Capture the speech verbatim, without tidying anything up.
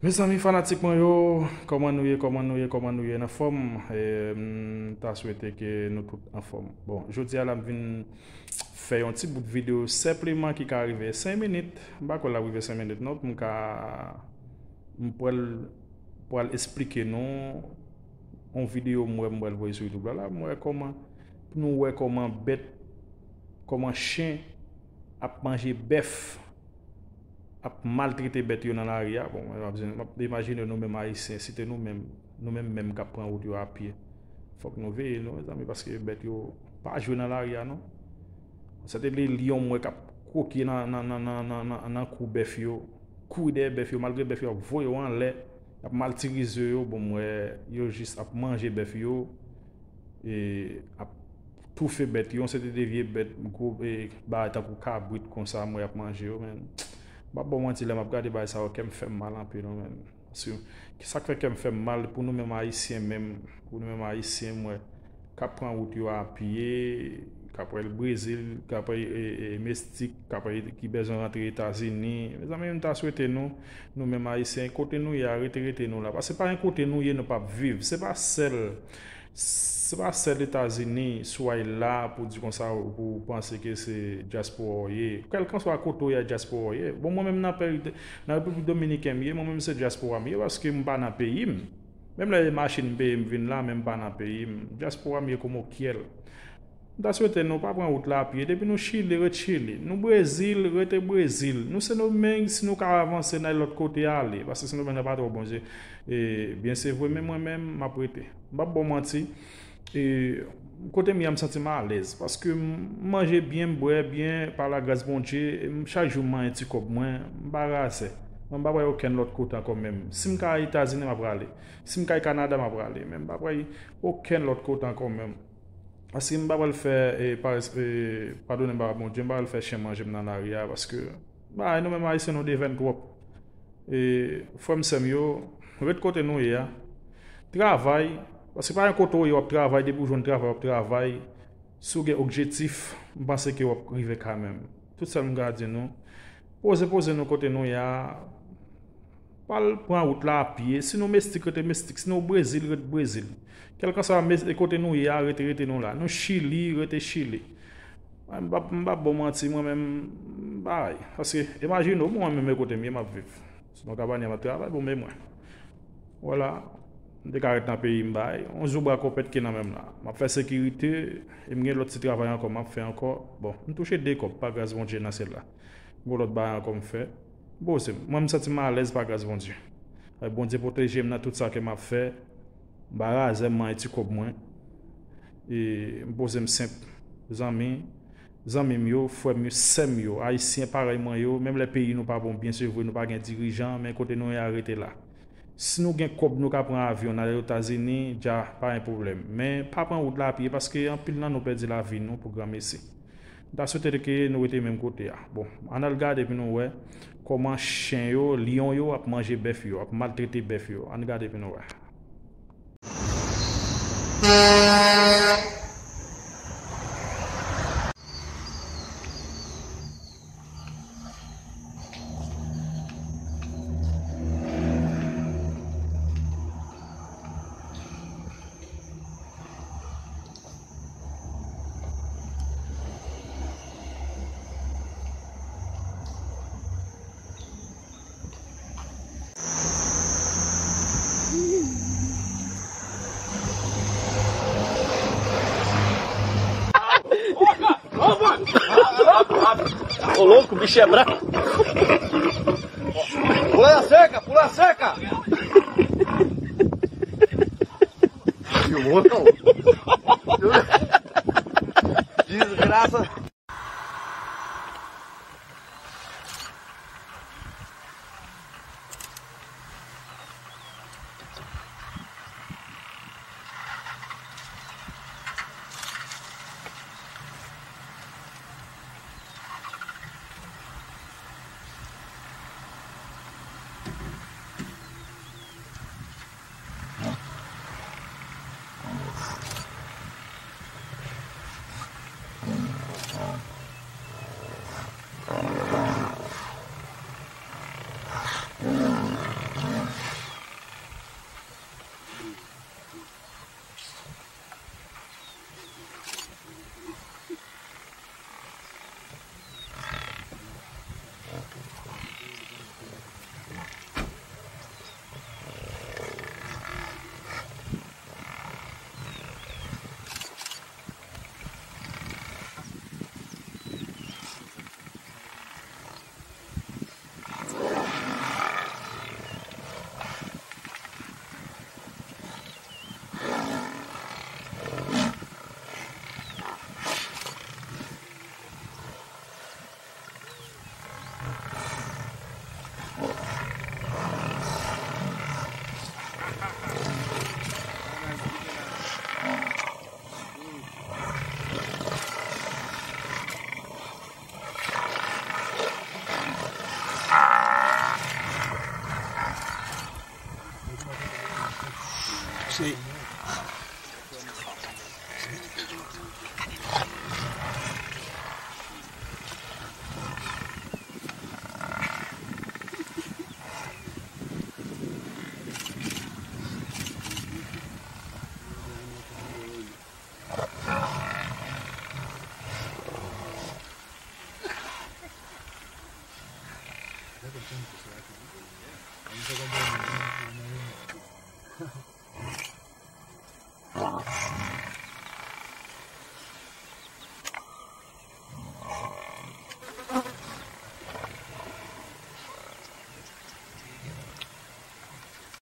Mezanmi fanatik mwen yo, kòman nou ye, kòman nou ye, kòman nou ye, n anfòm? E, m ta swete ke nou tout anfòm. Bon, jodi a la m vin fè yon ti bout videyo senpleman ki ka rive senk minit. M pa kwè l ap rive senk minit non, pou m ka, m pral, pral esplike nou yon videyo m wè m pral voye sou YouTube la, la, m wè kòman, pou nou wè kòman bèt, kòman chen ap manje bèf, ap maltrete bèt yo nan lari a. Bon, m ap di, m ap imajine nou menm Ayisyen, si te nou menm, nou menm menm k ap pran wout yo a pye. Fòk nou veye nou, mezanmi, paske bèt yo pa jwe nan lari a non. Se te de lyon m wè k ap kwoke nan, nan, nan, nan, nan, nan, nan kou bèf yo, kouri dèyè bèf yo, malgre bèf yo ap voye yo anlè, y ap matirize yo, bon, m wè yo jis ap manje bèf yo, e ap toufe bèt yo, se te de vye bèt, gwo, e, bagay tankou kabrit konsa, m wè y ap manje yo, men m p ap ba w manti, lè m ap gade bagay sa yo, kè m fè m mal anpil, wi, men. Paske, sa k fè kè m fè m mal, pou nou menm Ayisyen menm, pou nou menm Ayisyen, m wè, k ap pran wout yo a pye, k ap al Brezil, k ap al, e, e, Mestik, k ap al, ki bezwen rantre Etazini. Mezanmi, m ta swete nou, nou menm Ayisyen, kote nou ye a, rete, rete nou la. Paske pa gen kote nou ye, nou p ap viv. Se pa sèl, se pa sèl Etazini, si w al la, pou di konsa, pou w panse ke se dyaspora w ye. Kèlkanswa kote w ye a, dyaspora w ye. Bon, mwen menm nan peyi, nan Repiblik Dominiken m ye, mwen menm se dyaspora m ye, paske m pa nan peyi m. Menm lè e machin m peye m vin la, men m pa nan peyi m. Dyaspora m ye kòm okyèl. M ta swete nou pa pran wout la a pye. Depi nou Chili, ret Chili. Nou Brezil, rete Brezil. Nou Sendomeng, si nou ka avanse nan lòt kote, ale. Paske Sendomeng nan pa twò bon. E, byen, se vre, men mwen menm, m ap rete. M p ap ba w manti. E, kote m ye a, m santi m alèz. Paske m manje byen, m bwè byen, pa lagras Bondye. E m, chak jou m manyen ti kòb mwen, m pa razè. Mwen m pa pral okenn lòt kote ankò menm. Si m ka al Etazini, m ap prale. Si m ka al Kanada, m ap prale. Men m pa pral okenn lòt kote ankò menm. Paske m pa pral fè, e, pa, e, padone m papa Bondye, m pa pral fè chen manje m nan lari a, paske, bagay, nou menm Ayisyen, nou devèn twòp. E, frè m, sè m yo, ret kote nou ye a. Travay, paske pa gen kote w ye w ap travay, depi w jwenn travay, w ap travay. Si w gen objektif, m panse ke w ap rive kanmenm. Tout sa m ka di nou, poze, poze nou kote nou ye a. Pa al pran wout la a pye. Si nou Mestik, rete Mestik. Si nou Brezil, ret Brezil. Kèlkanswa mes-, kote nou ye a, rete, rete nou la. Nou Chili, rete Chili. Mwen, m p ap, m p ap ba w manti, mwen menm, m bay. Paske, imajine w, mwen menm, e kote m ye, m ap viv. Se nan Kabanya m ap travay, bon, men mwen. Vwala, m te ka ret nan peyi m, bay. Yon zoubra konpèt ki nan men m la. M ap fè sekirite, e m gen lòt ti travay ankò, m ap fè ankò. Bon, m touche de kòb, pa gras Bondye nan syèl la. Gon lòt bagay ankò m fè. Bon, se, mwen, m santi m alèz pa gras Bondye. Bondye pwoteje m nan tout sa ke m ap fè. M pa razè, m manyen ti kòb mwen. E m poze m senp. Zanmi, zanmi m yo, frè m yo, sè m yo, Ayisyen parèy mwen yo, menm lè peyi nou pa bon, byen se vre, nou pa gen dirijan, men kote nou ye a, rete la. Si nou gen kòb, nou ka pran avyon, n al Etazini, dja, pa gen pwoblèm. Men pa pran wout la a pye, paske anpil nan nou pèdi lavi nou pou granmesi. M ta swete ke nou rete menm kote a. Bon, ann al gade pou nou wè kòman chen yo, lyon yo ap manje bèf yo, ap maltrete bèf yo. Ann gade pou nou wè. Ô louco, o bicho é brabo. Pula seca, pula seca. Desgraça. Shit.